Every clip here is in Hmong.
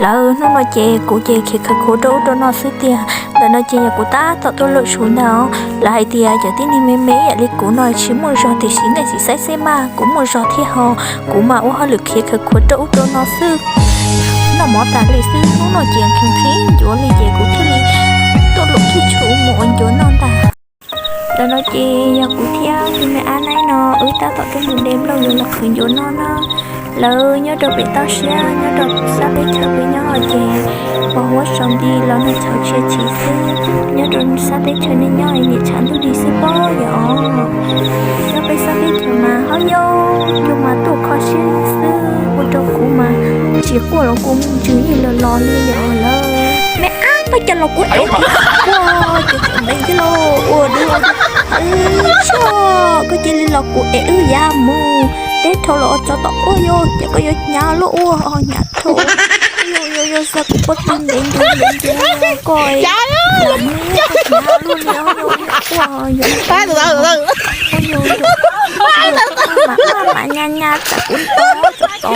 Lawv hnub no ces kuv ces khiav khawv khuav rau ub rau no xwb tiag. Ntawm no ces yog kuv tab tom tuaj luam tshub ntag. Lawv hais tias cov tib neeg me me ib yam li kuv no tsis muaj zog tiam sis nej tsis xaib xeb mas kuv muaj zog thiab ho. Kuv mas ua hauj lwm khiav khawv khuav rau ub rau no xwb, noj mov tas li xwb. Hnub no ces nqhis nqhis ncuav li ces kuv thiaj li tuaj luam kiag tshub mus ua ncuav noj ntag. Ntawm no ces yog kuv thiab tus me ab naib no wb tab tom tuaj mus de nplooj yuav los qhwv ncuav noj na. Lawv nyob rau pem toj siab nyob rau sab teb chaws pem nyob ces pos huab saum nti los nws txhaum tshia tshis xwb. Nyob rau sab teb chaws nej nyob niam tshav ntuj dig xwb pob yom. Nyob peb sab teb chaws mas hauj yau, yus mas tuaj kho siab xwb, ua rau kuv mas tsis quaj los kuv mus ntsws yeej los los li yom lawv. Me ab, koj cia los kuv ev, kuv quaj ces tseem ntev thiab lauj, ua dub. Tso, koj cia li los kuv ev wb yav mus, teb dhau los tso tom quaj yom, ces koj yuav hnyav luaj ua hnyav dhau. Yus yus yus xa kuv pob tw ntev ntev ntev ntev koj lam hnyav luaj li yus quaj yus. Mas mas nyas nyas txawm kuv tod tod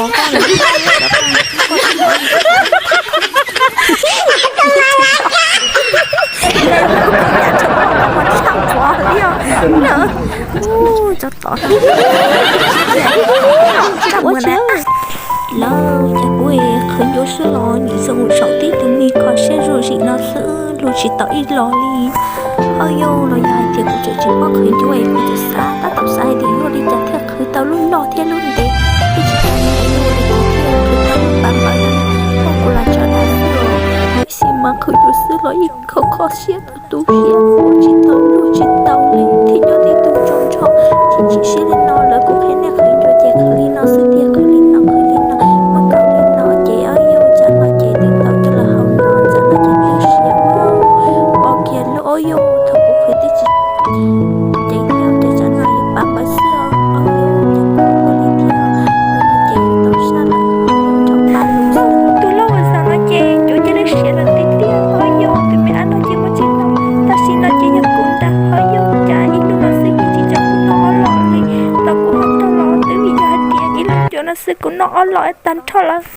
koj lawm. Lawv cas kuv qhwv ncuav sib los nim zoo saum tib tug me kho siab zuj zus no xwb, lug tsis tau ib los li. Hauj yau, los yog hais tias kuv tseem tsis paub qhwv ncuav es kuv tseem xav tab tom xav hais tias yuav ua li cas thiaj qhwv tau lub loj thiab lub ntev, thiaj tsis tau ntev ua li cas thiaj qhwv tau lub pam pam no. Koj kuv lam tso dag xwb os, tab sis mas qhwv ncuav xwb los yeej kho kho siab tu tu siab, ua tsis tau luag tsis tau li thiab nyob tib tug tsaug zog. Tsis tsim siab li no lawm, kuv qhia nej qhwv ncuav ces qhwv li no xwb tiag, qhwv li no qhwv li no, muab kaus li no ces ob yau tsam no ces twb tau coj los hau no, tsam no ces twb siav os. Pom kiag lub ob yau thaum kuv qhwv twb tsis ceev thiab, ces tsam no yuav pam pam xwb os. Ob yau ces kuv ua li thiab, ntawm no ces yuav tau sab lawm, tso pam lug xwb. Tus lauj ua xav no ces ncuav cia li siav lawm tiag tiag. Ob yau, tus me ab no ces muaj tsis tau, tam sim no ces yog kuv ntag. Ob yau, cas ib lub no xwb yeej tsis tso kuv noj ob los li, los kuv ho nrog los twb vim yog hais tias ib lub ncuav no xwb kuv noj ob los tag nrho lawm.